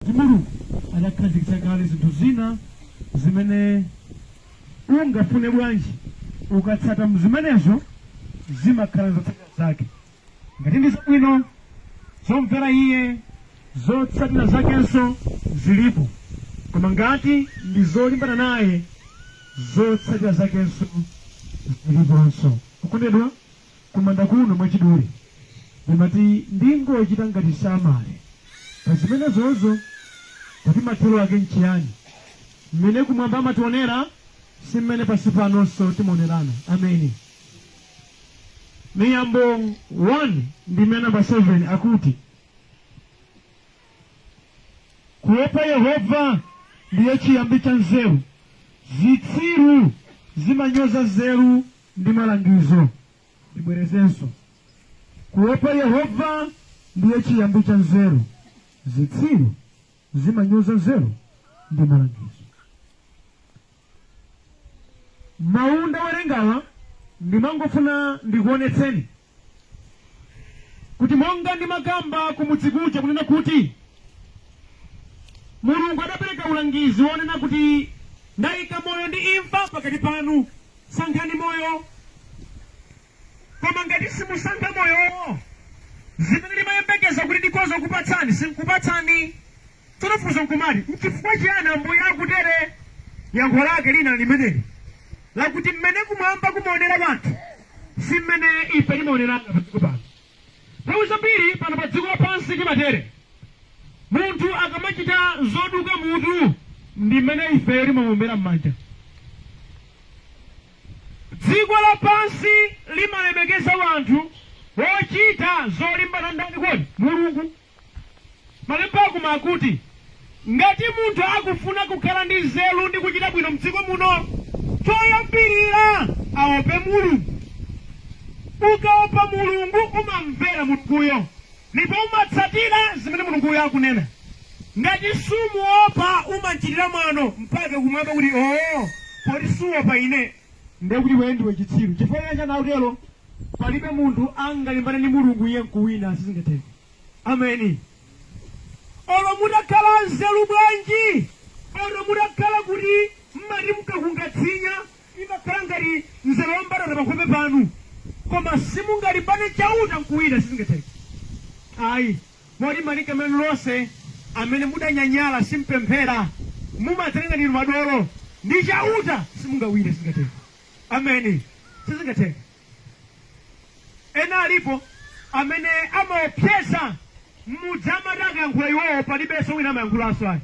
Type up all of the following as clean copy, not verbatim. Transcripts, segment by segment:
Kuti Mulungu adakhazikitsa kale zinthu zina zimene ungafune bwanji ukatsata mzimenezo zimakhala zotsatira zake. Ngati ndi zabwino zomvera iye, zotsatira zakenso zilipo, koma ngati ndi zolimbana naye, zotsatira zakenso ziliponso. Okondedwa, kumanda kuno mwachidule ndimati ndingochita ngati summary pa zimenezozo, kuti mathero ake nchiyani? Mmene kumwamba amationera si mmene pansi panonso timaonerana. Ameni. Miyambo 1 ndime namba 7 akuti, Kuopa Yehova ndiye chiyambi cha nzeru, zitsiru zimanyoza nzeru ndi malangizo. Ndibwerezenso, kuopa Yehova ndiye chiyambi cha nzeru, zitsiru zimanyoza nzeru ndi malangizo. Mawu ndawerengawa ndimangofuna ndikuonetseni kuti monga ndimakamba kumudzi kuja kunena kuti Mulungu adapereka ulangizi wonena kuti ndayika moyo ndi imfa pakati panu, sankhani moyo. Koma ngati simusankha moyowo, zimene ndimayembekeza kuti ndikhoza kukupatsani sindikupatsani. Tsono funso nkumati, nchifukwa chiyani Ambuye akutere? Yankho lake lina limeneli lakuti mmene kumwamba kumaonera wanthu si mmene ife timaonerana padziko pano. Nthawi zambiri pano pa dziko lapansi timatere, munthu akamachita zoduka mutu ndi mmene ifeyo timamuombera m'manja. Dziko lapansi limalemekeza wanthu wochita zolimbana ndani kodi? Mulungu. Malemba akuma akuti, ngati munthu akufuna kukhala ndi nzeru ndi kuchita bwino mdziko muno, choyambirira aope Mulungu. Ukaopa Mulungu umamvera Mulunguyo ndipo umatsatira zimene Mulunguyo akunena. Ngati sumuopa umamchitira mwano mpaka kumwamba kuti oo, poti suopa ine, ndiye kuti iweyo ndiwe chitsiru. Chifukwa chani akutero? Palibe munthu angalimbane ndi Mulungu iye nkuwina, sizingatheke. Ameni. Olo mutakhala anzeru bwanji, olo mutakhala kuti mmati mkakunga tsinya imakhala ngati mzere wa mbatata pankhope panu, koma simungalimbane Chauta nkuwina, sizingatheke ayi. Moti malinga menu lonse amene mudanyanyala simpemphera, mumadzenga ndinu madolo ndi Chauta, simungawine, sizingatheke. Ameni, sizingatheke. Ena alipo amene amaopseza mmudzi, amati akayankhula iwowo palibenso wina amayankhulanso ayi.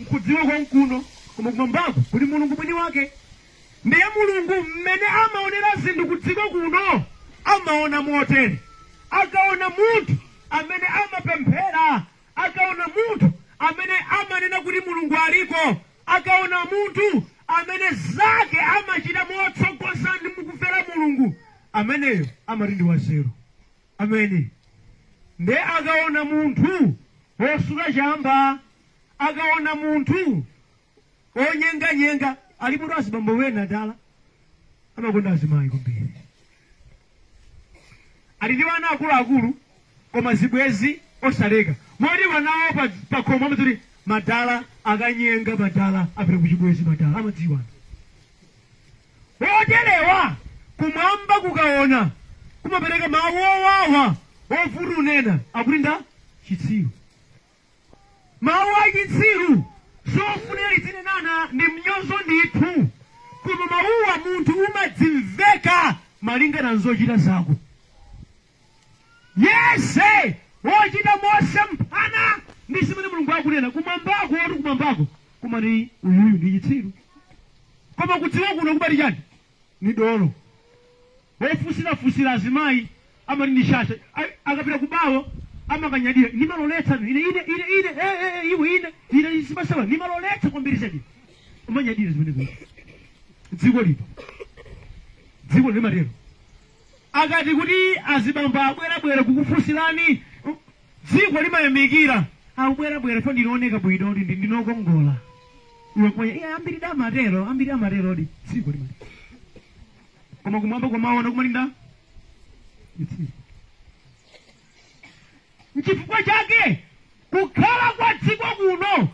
Nkudziwa konkuno, koma kumwambako kuli Mulungu mwini wake. Ndiye Mulungu mmene amaonera zinthu kudziko kuno amaona motere: akaona munthu amene amapemphera, akaona munthu amene amanena kuti Mulungu aliko, akaona munthu amene zake amachita motsogoza ndi mukumvera Mulungu, ameneyo amati ndi wanzeru. Ameni. Ndiye akaona munthu wosuta chamba, akaona munthu onyenganyenga, alipo azibambo wena dala amakonda azimayi kwambiri, ali ndi wana akuluakulu koma zibwezi osaleka, moti wanawo pakhomo amati madala akanyenga, madala apita kuchibwezi, madala amadziwana. Oterewa kumwamba kukaona kumapereka mawu owawa ovuta kunena, akuti nda chitsiru. Mawu a chitsiru sofunika lidzinenana ndi mnyozo ndithu, koma mawuwa munthu umadzimveka malingana nzochita zako. Yense wochita mosemphana ndi zimene Mulungu akunena, kumwambako oti kumwambako kumati uyuyu ndi chitsiru, koma kudziko kuno kumati chani? Ni dolo. Wofunsirafunsira azimayi amati ndi shasha, akapita kubawo amakanyadira, nimaloletsa ine ine ine ine eh, eh, eh, iwe ine ine simasewa nimaloletsa kwambiri zedi, umanyadira zimenezo. Dziko lipo, dziko limatero. Akati kuti azibambo abwerabwera kukufunsirani, dziko limayamikira, akubwerabwera fo ndinooneka bwino, ndinokongola. Iwe kumanya iye, ambiri damatero, ambiri amaterodi, dziko limatero. Koma kumwamba kumaona kumati nda chitsiru. Nchifukwa chake kukhala kwa dziko kuno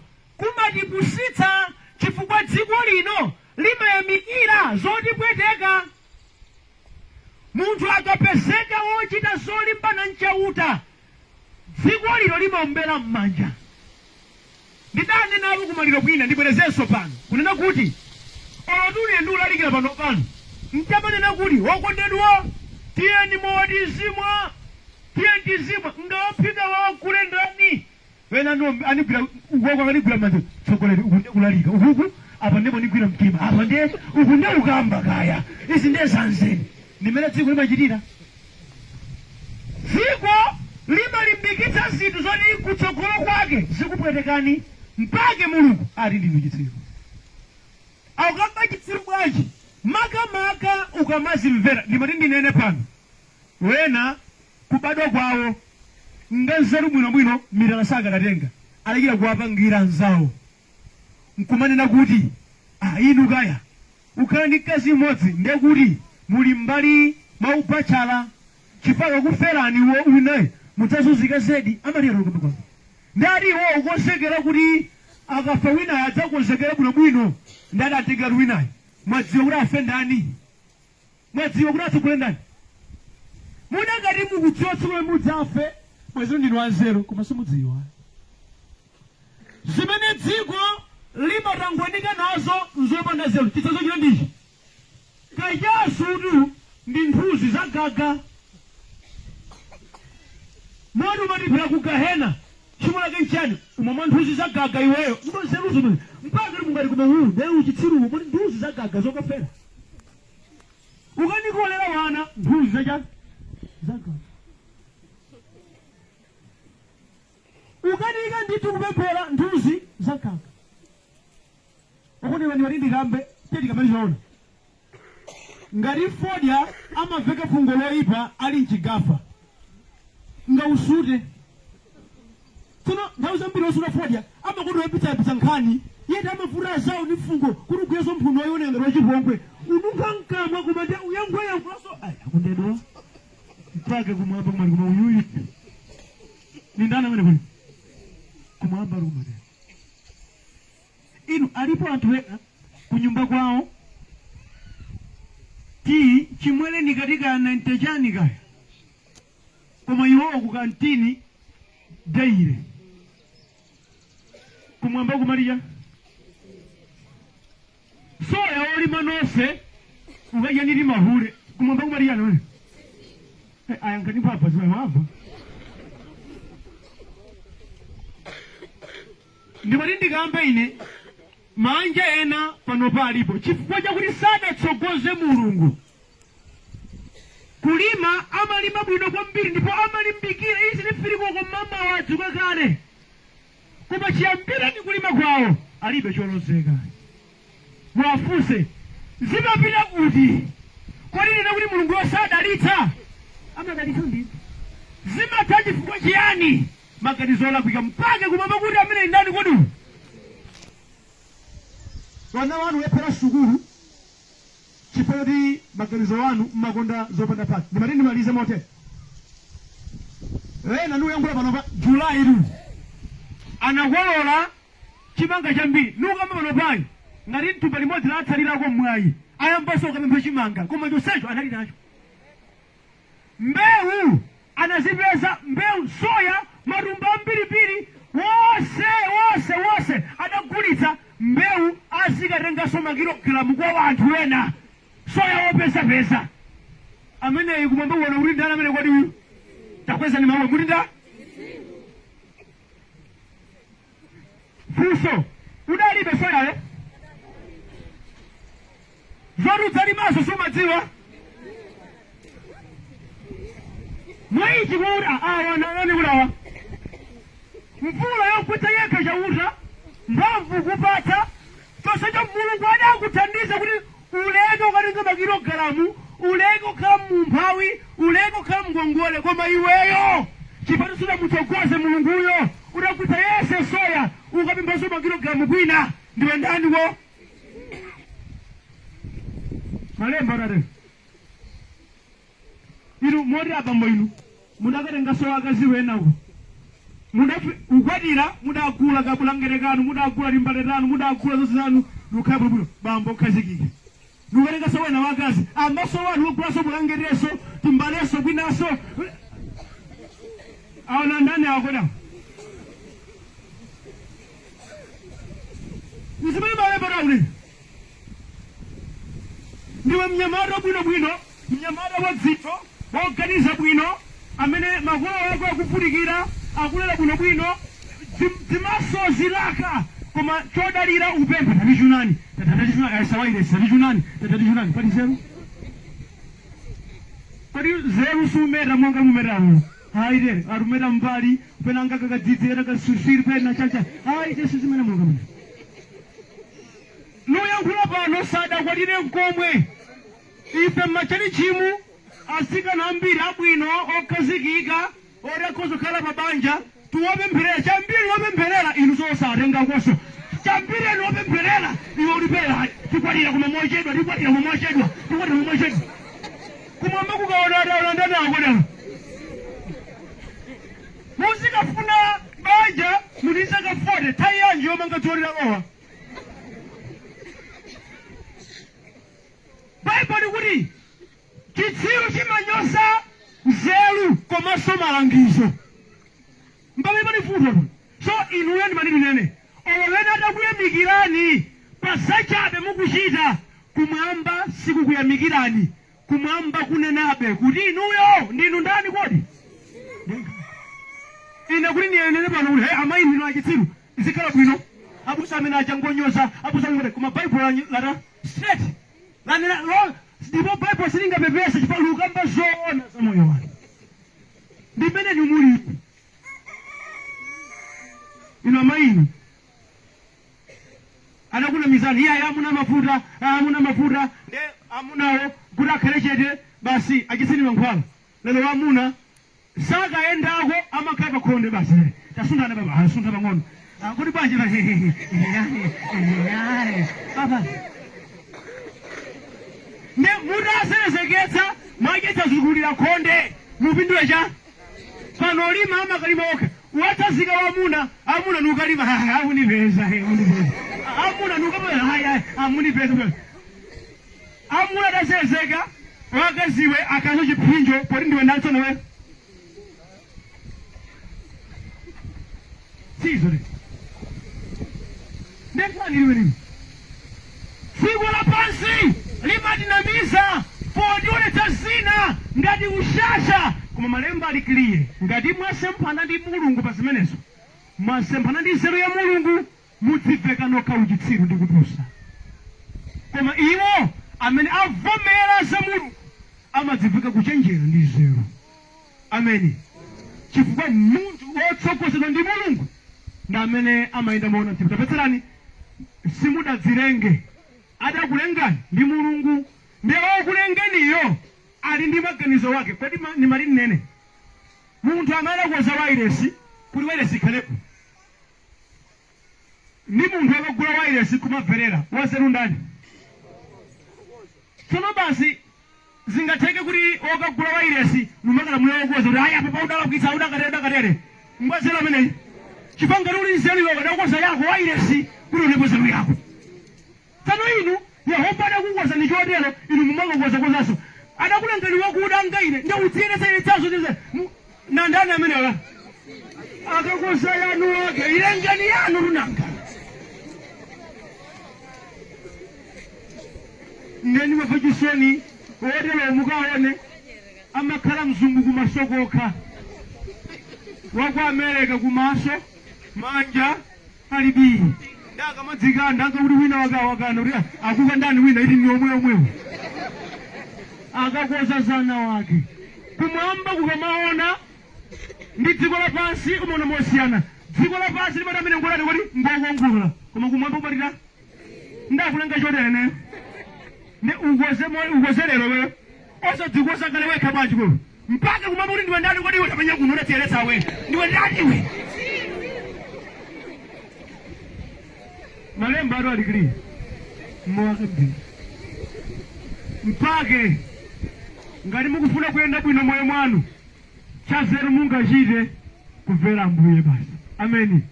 Limaombera m'manja. Ndidanenalo kumaliro kwina, ndibwerezenso pano kunena kuti olotulire ndi ulalikira pano pano ntamanena kuti wokondedwa, tiyeni mowatizimwa, tiyeni tizimwa ngawaphika wawakule ndani wena anigwira ukoko, akanigwira manja tsogoleri, uku ndiye kulalika ukuku, apa ndipo nigwira mtima, apa ndiye uku ndiye ukamba kaya izi ndiye zanzeni. Ndimene dziko limachitira. Dziko limalimbikitsa zinthu zoti kutsogolo kwake zikupwetekani, mpake Mulungu ali ndinu chitsiru. Akukamba chitsiru bwanji? Makamaka ukamazimvera. Ndimati ndinene pano, wena kubadwa kwawo nganzeru bwinobwino, mitala sakadatenga, alekera kuwapangira anzawo nkumanena kuti ah, inu kaya ukhala ndi mkazi mmodzi ndiye kuti muli mbali mwa ubachelor, chifukwa kuferani wo winayo mudzazunzika zedi. Amatero kambakamba ndati iwo ukonzekera kuti akafa winayo adzakonzekera bwinobwino. Ndati atengera winayo, mwadziwa kuti afe ndani? Mwadziwa kuti atsogole ndani? Munangati mukudziwa tsiku lomwe mudzafe, mwezi ndinu wanzeru, koma simudziwa. Zimene dziko limatangwanika nazo nzopanda nzeru. Chitsanzo chino ndichi: kachasutu ndi nthuzi zagaga, moti umatiphera ku gahena. Tchimo lake nchani? Umamwa nthuzi zagaga iweyo, ndo nzeruzo mene mpaka kuti mungati koma uwu ndiye uchitsiruwo, moti nthuzi zagaga zokafera ukanikolera wana nthuzi zacha zagaga, ukanika ndithu kupemphera nthuzi zagaga. Okondedwa, ndiwati ndikambe tetikamalizaona ngati fodya amaveka fungo loyipa ali mchigafa ngausute. Tsono nthawi zambiri osuta fodya amakuti oyipitsayipitsa nkhani yeti amavuta zawo ndi fungo kuti ugwireso mphuno yooneka ngati wachipongwe, ununkha mkamwa, koma ndi uyankhulayankhulanso. Ayi akondedwa, mpake kumwamba kumati koma uyuyu ni ndani amene kuli kumwamba ali kumatera. Inu, alipo anthu ena kunyumba kwawo tii chimweleni katika 90 chani kaya, koma iwowo ku kantini daily. Kumwamba kumalicha soya olima nonse ukadya mahule. Kumwamba kumalicha none ayankani papa ziwamava. Ndimati ndikambe ine, manja ena pano palipo chifukwa chakuti sadatsogoze Mulungu. Kulima amalima bwino kwambiri ndipo amalimbikira izi nifilikoko mama wadzuka kale, koma chiyambire ndi kulima kwawo alibe cholozeka. Mwafunse zimapita kuti? Kodi nene kuti Mulungu yosadalitsa? Amadalitsa ndithu. Zimatha chifukwa chiyani? Maganizo olakwika. Mpake kumwamba kuti amene ndani kodi? Wana wanu lephera sukulu chifukwa choti maganizo wanu mmakonda zopanda pake. Ndimati ndimalize motere. Ena ndiuyankhula panopa Julayi tu anakolola chimanga chambiri. Nukamba pano payi ngati mthumba limodzi latsalirako mwayi ayambanso ukapempha chimanga, koma chonsecho anali nacho. Mbewu anazipeza, mbewu soya matumba ambirimbiri, wonse wonse wonse adagulitsa mbewu, azikatenganso makilogalamu kwa anthu ena, soya wopezapeza ameneyi. Kumwamba kuona kuti ndani amene kodi uyu? Takwezani mawu kuti nda funso udalibe soyayo zoti udzalimaso sumadziwa. Mwaichi kuti awa nani kulawa mvula yogwetsa yekha chauta mphamvu kupatsa chonsecho Mulungu adakuthandiza kuti uleke ukatenga makilogalamu, uleke kukhala mumphawi, uleke kukhala mngongole, koma iweyo chifukwa sudamutsogoze Mulunguyo udagwetsa yese soya ukapemphanso makilogalamu kwina. Ndiwe ndani wo? Malemba atate inu moti abambo inu mudakatenganso akazi wenako ukwatira, mudagula kabulangete kanu, mudagula timbale tanu, mudagula zonse zanu, nukhala bwinobwino, bambo ukhazikike, nukatenganso wena wakazi ambaso wanu ugulaso bulangeteso timbaleso kwinaso. Aona ndani akoda? Mzimene malemba taunena. Ndiwe mnyamata bwinobwino, mnyamata wa dziko, woganiza bwino, amene makolo ako akuvutikira, akulera bwinobwino, zimaso zilaka, koma chodalira upempha tatichunani, tatichunani, ayisawaire tatichunani, tatichunani, pali zeru? Kodi zeru sumeta monga mumetamo? Hayi tere, arumeta mbali, pena ngakakadzidzi, kasusiri, pena chacha. Hayi tesu zimene monga mene. Nuyankhula pano sadakwatire nkomwe. Ife mmachali chimu, asikana ambiri abwino, okhazikika, otakhoza kukhala pabanja, tiwapempherera, chambiri wapempherera, inu zosatengakonso. Chambiri inu wapempherera, iwe ulipera, tikwatira koma mochedwa, tikwatira koma mochedwa, tikwatira koma mochedwa. Kumwamba kukaona ataona ndani akodera. Muzikafuna banja, mutizakafote, thayi yanji yomanga dzolera lowa. Baibulo likuti chitsiru chimanyoza nzeru komanso malangizo. Mpamene pali vuto. So inuyo ndi manini nene. Olowena atakuyamikirani pasachabe mukuchita, kumwamba sikukuyamikirani. Kumwamba kunenabe kuti inuyo ndinu ndani kodi? Ine kuti niyenene pano kuti hey, amayi ndinu achitsiru izikhala bwino. Abusa amene achangonyoza, abusa amene koma Baibulo lata straight. Lanena lo ndipo Baibulo silingapepese chifukwa lukamba zoona za moyo wanu. Ndimene nimuli. Ino amayi anakuna mizani iya amuna mafuta, amuna mafuta nde amunawo kuti akhale chete basi achisini mankhwala. Lero amuna sakaendako amakhala pakhonde basi. Tasunthana baba, asuntha pang'ono. Kuti bwanji baba. Ne mutaserezeketsa mwachetsa zikulira khonde mupindule cha pano lima amakalima okha. Watazika wamuna, amuna nukalima, amunipeza, amunipeza. Amuna nukalima, haya, amunipeza. Amuna tasezeka, wakaziwe akazo chipinjo, poti ndiwe nanso nawe. Sizo le. Ndekani liwe nini? Dziko lapansi limatinamiza potionetsa zina ngati ushasha, koma malemba ali clear. Ngati mwasemphana ndi Mulungu pa zimenezo, mwasemphana ndi nzeru ya Mulungu, mudziveka nokha uchitsiru ndi kupusa. Koma iwo amene avomera za Mulungu amadziveka kuchenjera ndi nzeru. Ameni. Chifukwa munthu wotsogozedwa ndi Mulungu ndi amene amayenda moona mtima. Tapetserani, simudadzilenge, adakulengani ndi Mulungu, ndi wokulengeniyo ali ndi maganizo wake. Kodi ni mali nene munthu amene adakonza wailesi kuti wailesi ikhalepo, ndi munthu akagula wailesi kumamverera wanzeru ndani? Tsono basi zingatheke kuti okagula wailesi mumakala muyo wokonza kuti aya papa udalakwitsa udakatere udakatere ngwazera ameneyi chifukwa ngati uli nzeru iwe ukadakonza yako wailesi kuti unepo nzeru yako. Tsono inu Yehova adakukonza ndi chotero inu mumakonzakonzanso adakulengani wakuda ngaine ndi udziyeretsayeretsanso na ndani amenewa akakonza yanu wake ilengani yanu runanga. Ndeni mafachisoni wotero mukaone amakhala mzungu kumasokokha waku America kumaso manja alibi ndakamadzikanda angakuti wina wakawakana kuti akuka ndani wina iti ni omwe omwewo akakoza zana wake kumwamba kukamaona ndi dziko lapansi umaona mosiyana. Dziko lapansi limati amene ngolani kuti ngokongola koma kumwamba kumatita ndakulenga chotere ne ndi ukoze ukoze lero wewe osadzikoza kale wekha bwanji wewe mpaka kumwamba kuti ndiwe ndani kodi iwe tapenya kuno udadziyeretsa we ndiwe ndani iwe. Malemba ado alikili mwakabiri mpake ngati mukufuna kuyenda bwino moyo mwanu chazeru mungachite kumvera Ambuye basi. Ameni.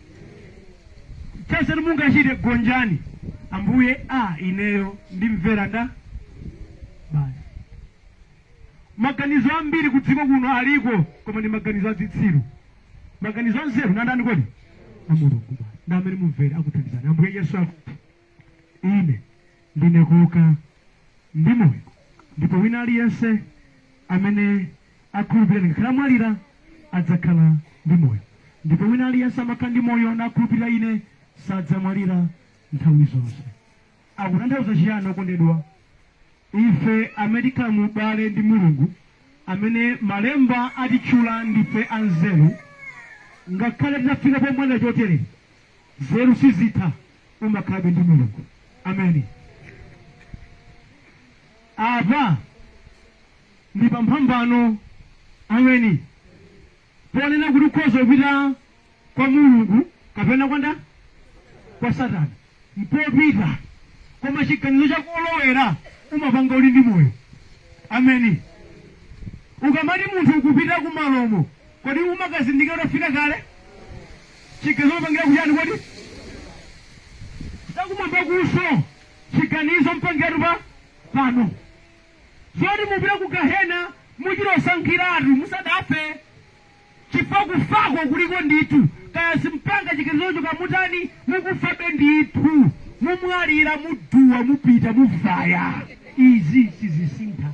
Chazeru mungachite gonjani Ambuye a ineyo ndimvera nda basi. Maganizo ambiri ku dziko kuno aliko koma ndi maganizo adzitsiru. Maganizo anzeru nandani kodi? A Mulungu basi. Ndi amene mumvere akuthandizani. Ambuye Yesu akuti Ine ndine kuuka ndi moyo, ndipo wina aliyense amene akhulupirira ngakhale amwalira adzakhala ndi moyo, ndipo wina aliyense amakhala ndi moyo nakhulupirira ine sadzamwalira nthawi zonse. Akutanthauza chiyani, okondedwa? Ife amene tikhala mu ubale ndi Mulungu, amene malemba atitchula ndife anzeru, ngakhale titafika pomwalira chotere, nzeru sizitha, umakhalabe ndi Mulungu. Ameni. Apa ndi pamphambano. Ameni. Ponena kuti ukhoza kupita kwa Mulungu kapena kwanda kwa Satana, mpopita, koma chiganizo chakolowera umapanga uli ndi moyo. Ameni. Ukamati munthu ukupita kumalomo, kodi umakazindikira utafika kale? Chiganizo umapangira kuchani kodi? Zakumwamba kuso chiganizo mpangiratu pa pano. Zoti mupita ku gahena muchilosankhiratu musadafe, chifukwa kufako kuliko ndithu. Kaya simpanga chiganizocho kamutani, mukufabe ndithu, mumwalira, muduwa, mupita, muvaya. Izi sizisintha.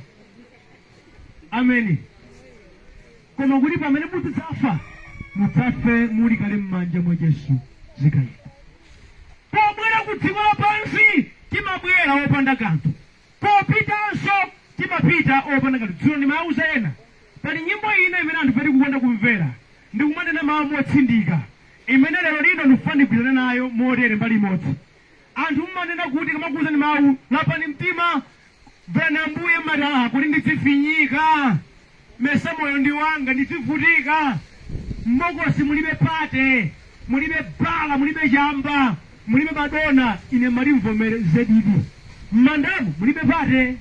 Ameni. Koma kuti pamene mudzafa, mudzafe muli kale m'manja mwa Yesu, zikayenda. Pobwera ku dziko lapansi timabwera opanda kanthu, popitanso timapita opanda kanthu. Dzulo ndimawuza ena, pali nyimbo ina imene anthu pati kukonda kumvera ndikumanena mawu motsindika, imene lero lino ndikufuna ndigwirizane nayo motere mbali imodzi. Anthu mmanena kuti kamakuwuzani mawu, lapani mtima, mverani Ambuye, mmati, "Ah, kuti ndidzifinyika, mesa moyo ndi wanga, ndidzivutika? Mbokosi mulibe party, mulibe bala, mulibe chamba, mulibe madona." Ine mati mvomere zedidi, mmandamu mulibe party,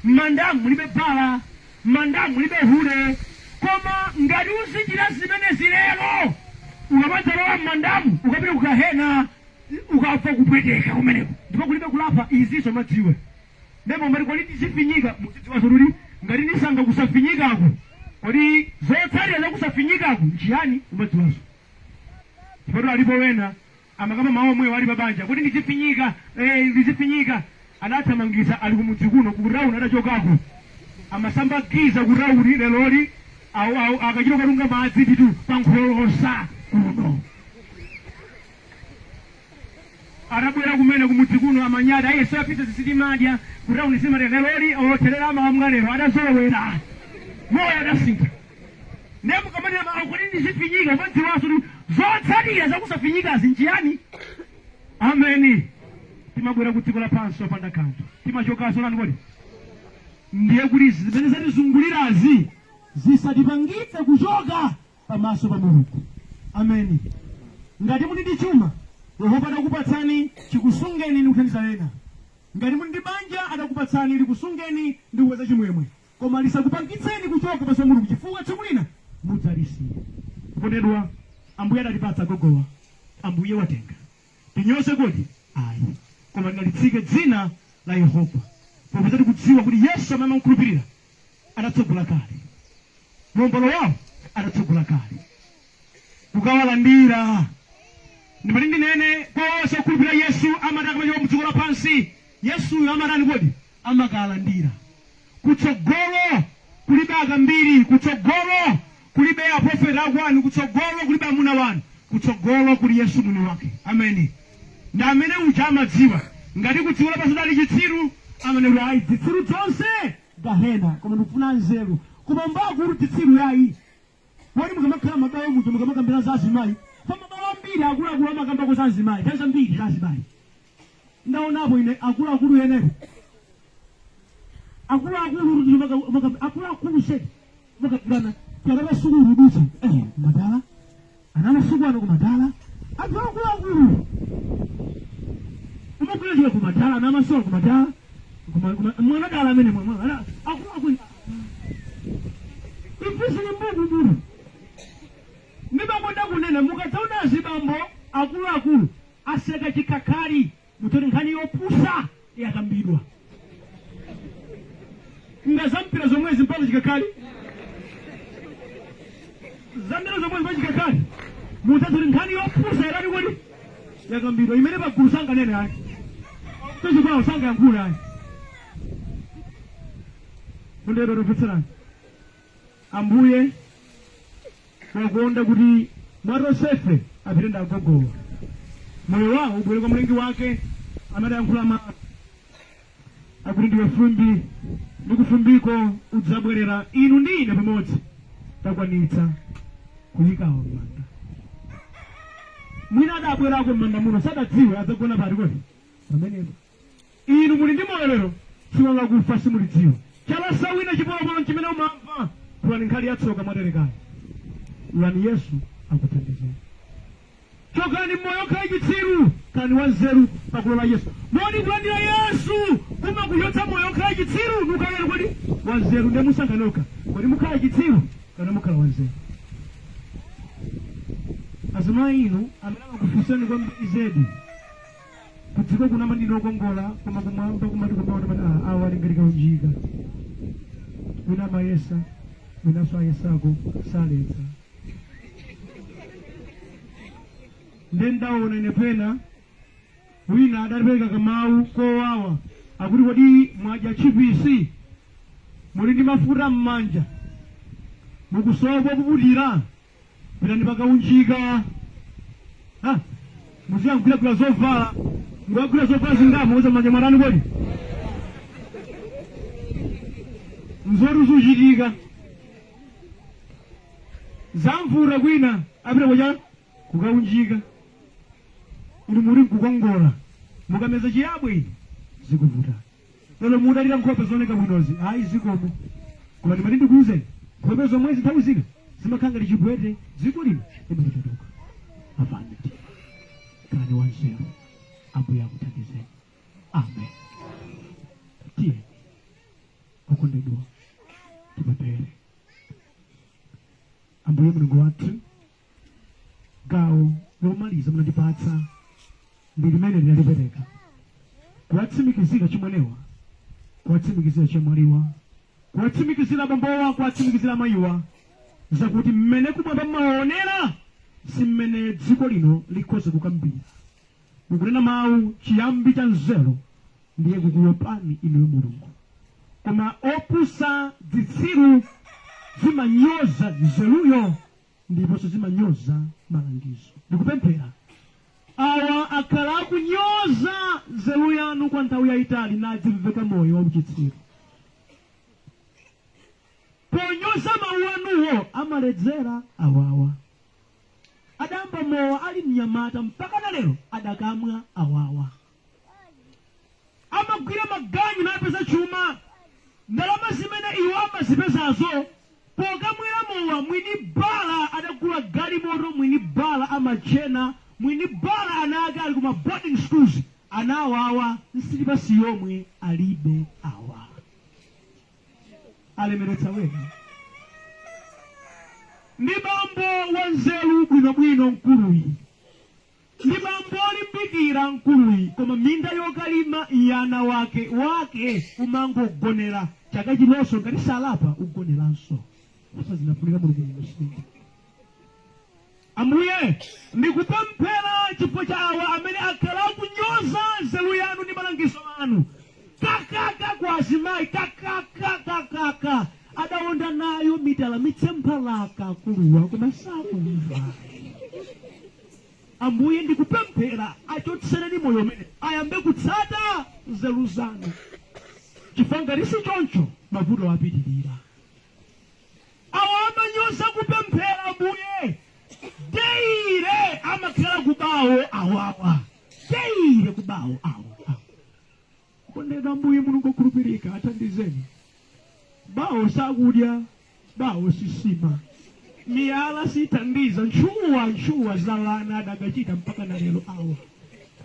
mmandamu mulibe bala, mmandamu mulibe hule. Koma ngati uzichita zimenezi lero, ukamadzalowa mmandamu ukapita kukahena, ukafa kupweteka kumeneko, ndipo kulibe kulapa. Iziso madziwe ndipo mati kodi tizifinyika, muzidziwa zoti ngati ndisanga kusafinyikako, kodi zotsatira za kusafinyikako nchiyani? Umadziwazo. Ndipo alipo wena amakamba mawu omwewo ali pabanja, kuti ndizifinyika, ndizifinyika. Adathamangisa ali kumudzi kuno ku town, adachokako amasamba giza ku town. Leloli akachita katunga madzi titu pankholosa kuno. Atabwera kumene kumudzi kuno amanyada, aye sapita zisitimadya ku town simadya. Leloli olotherera amawamwa lero, adazolowera moyo, adasintha. Ndiye mukamanena mawu kuti ndizifinyika, umadziwanso kuti zotsatira zakusafinyikazi nchiyani. Ameni. Timabwera ku dziko lapansi opanda kanthu, timachokanso lani kodi? Ndiye kuti zimene zatizungulirazi zisatipangitse kuchoka pamaso pa Mulungu. Ameni. Ngati muli ndi chuma, Yehova adakupatsani, chikusungeni ndi kuthandiza ena. Ngati muli ndi banja adakupatsani, likusungeni ndi kupeza chimwemwe, koma lisakupangitseni kuchoka pamaso pa Mulungu, chifukwa tsiku lina mudzalisiya. Kondedwa, Ambuye adatipatsa gogowa, Ambuye watenga. Tinyoze kodi? Ayi, koma lidalitsike dzina la Yehova, popeza tikudziwa kuti Yesu amene amamukhulupirira adatsogola kale mombolo wawo, adatsogola kale kukawalandira. Ndimati ndinene kwa onse okhulupirira Yesu, amati akamachoka mudziko lapansi, Yesuyo amatani kodi? Amakalandira. Kutsogolo kulibe akambiri, kutsogolo kulibe aprofeti akwanu, kutsogolo kulibe amuna wanu, kutsogolo kuli Yesu mwini wake. Ameni. Ndi amene uja amadziwa ngati kudziko lapansi dali chitsiru, amene kuti ayi, zitsiru zonse gahena, koma ndikufuna nzeru. Koma mbakuti zitsiru yayi. Kodi mukamakhala mabawo muja mukamakambira za azimayi, pa mabawo ambiri akuluakulu amakambako za azimayi, nthawi zambiri za azimayi. Ndaonapo ine akuluakulu enepo, akuluakulu, akuluakulu sedi makambirana tiana sukulu rudutsa, madala ana masuku ano kumadala, anthu akuluakulu umagwira ntchito kumadala, ana amasowa kumadala, mwana dala amene mwana akuluakulu ifisili mbuku bulu. Ndimakonda kunena, mukadzaona azibambo akuluakulu aseka chikhakhali, mudzoti nkhani yopusa yakambidwa. Nga zampira zomwezi mpaka chikhakhali, zambira zomwezi mpaka chikhakhali, mudzati nkhani yopusa yatani kodi? Yakambidwa, imene pagulu sanganene ayi. Stage kwawo sangayankhule ayi. Kundero topetserani. Ambuye wakonda kuti mwa tonsefe apite ndi agogowa. Moyo wawo ubwere kwa Mlengi wake amene adayankhula mawu akuti ndiwe fumbi ndi kufumbiko udzabwerera. Inu ndi ine pamodzi takwanitsa kuyikawo m'manda. Mwina adabwerako m'manda muno sadadziwe adzagona pati kodi pamenepo. Inu muli ndi moyo lero, tsiku lakufa simulidziwa. Chalasa wina chipolopolo chimene umamva phulani nkhali yatsoka mwaterekayo. Lolani Yesu akuthandizeni. Chokani mmoyo okhala chitsiru, khalani wanzeru pakulola Yesu. Moni kulandira Yesu kumakuchotsa moyo okhala chitsiru nukhalani kodi wanzeru. Ndiye musankha nokha, kodi mukhala chitsiru kapena mukhala wanzeru? Azimayi inu amene amakufunsani kwambiri zedi kudziko kuno amati ndinu okongola, koma kumwamba kumati kumaona mati awa ali ngati kaunjika. Wina amayesa, winanso ayesako saletsa. Nde ndaona ine pena wina adapereka kamawu kowawa akuti kodi mwadya tchipisi, muli ndi mafuta m'manja, mukusowa popuputira, pitani pakaunjika muziyangwiragwira zovala, mukagwira zovala zingapo muza m'manja mwatani kodi nzoti zuchitika zamvura kwina apita kucha kukaunjika. Inu muli nkukongola, mukameza chiyabwe inu zikuvuta. Lero mudalira nkhope zooneka bwinozi, ayi zikomo, koma ndimati ndikuwuzeni nkhope zomwezi nthawi zina zimakhala ngati chipwete. Dziko lino limatichotoka avani mtima, khalani wanzeru. Ambuye akuthandizeni. Amen. Tiyeni okondedwa tipemphere. Ambuye Mulungu wathu, gawo lomaliza munatipatsa ndi limene linalipereka kuwatsimikizira chimwenewa, kuwatsimikizira chemwaliwa, kuwatsimikizira abambowa, kuwatsimikizira amayiwa zakuti mmene kumwamba mmaonera si mmene dziko lino likhoza kukambira. Mukunena mawu, chiyambi cha nzeru ndiye kukuopani inuyo Mulungu, koma opusa zitsiru zimanyoza nzeruyo ndiponso zimanyoza malangizo. Ndikupemphera awa akhala akunyoza nzeru yanu kwa nthawi yayitali nadzimveka moyo wa uchitsiru. Ponyoza mawu anuwo amaledzera awawa. Adayamba mowa ali mnyamata mpaka na lero adakamwa awawa. Amagwira maganyu napeza chuma, ndalama zimene iwo amazipezazo pokamwera mowa. Mwini bala adagula galimoto, mwini bala amachena, mwini bala ana ake ali kuma boarding schools. Ana awawa nsilipasi yomwe alibe. Awa alemeretsa wena. Ndi bambo wanzeru bwinobwino mkuluyi, ndi bambo olimbikira mkuluyi, koma minda yokalima yana wake wake umangogonera. Chaka chinonso ngati salapa ugoneranso. Kusa zinafunika Mulungu mumusinde. Ambuye, ndikupemphera chifukwa cha awa amene akhala akunyoza nzeru yanu ndi malangizo anu. Kakaka kwa azimayi, kakakakakaka adawonda nayo mitala mitsemphalaka kuluwa, koma sakumva. Ambuye, ndikupemphera achotsereni moyo umene ayambe kutsata nzeru zanu, chifukwa ngati si choncho mavuto apitirira. Awa amanyoza kupemphera, Ambuye, daily amakhala kubawo awawa, daily kubawo awa awa. Kondedwa Ambuye Mulungu okhulupirika, athandizeni. Bawo sakudya, bawo sisima, miyala sithandiza, ntchuwa ntchuwa zalana adakachita mpaka na lero. Awa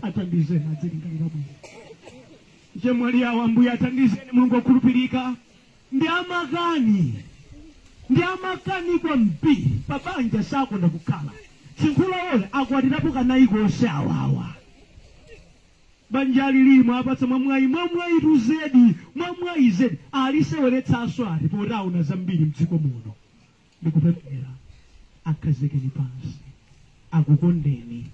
athandizeni adzilingalira bwino. Chemwali awa, Ambuye athandizeni Mulungu okhulupirika, ndi amakani, ndi amakani kwambiri pabanja, sakonda kukhala tsinkhulowola akwatirapo kanayi konse awawa. Banja lili mwapatsa mwamwayi, mwamwayi tuzedi, mwamwayi zedi, aliseweretsanso ati poti aona zambiri mdziko muno. Ndikupemphera akhazikeni pansi, akukondeni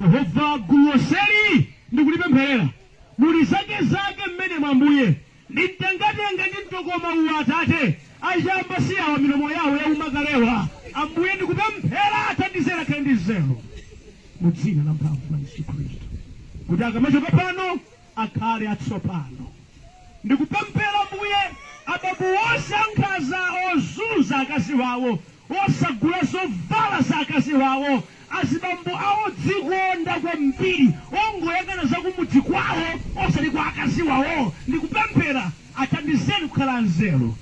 Yehova. Gulu lonseli Ndikulipempherera, muli zake zake mmene mwambuye ndimtengatenga ndi mtokoma uwu. Atate, achamba si awa, milomo yawo yaumakalewa. Ambuye, ndikupemphera, athandizeni akhale ndi nzeru mu dzina la mphamvu la Yesu Khristu, kuti akamachoka pano akhale atsopano. Ndikupemphera Mbuye, abambo onse ankhanza, ozunza akazi wawo, osagula zovala za akazi wawo, azibambo awo dzikonda kwambiri, ongoyang'ana za kumudzi kwawo osati kwa akazi wawo, ndikupemphera athandizeni kukhala anzeru.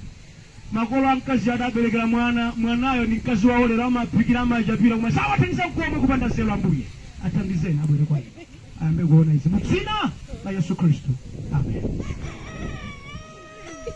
Makolo a mkazi adaberekera mwana, mwanayo ndi mkazi wawo, lero amaphikira, amachapira, koma sawathandiza komwe, kupanda nzeru. Ambuye, athandizeni abwere kwa inu, ayambe kuona izi mu dzina la Yesu Khristu, amen.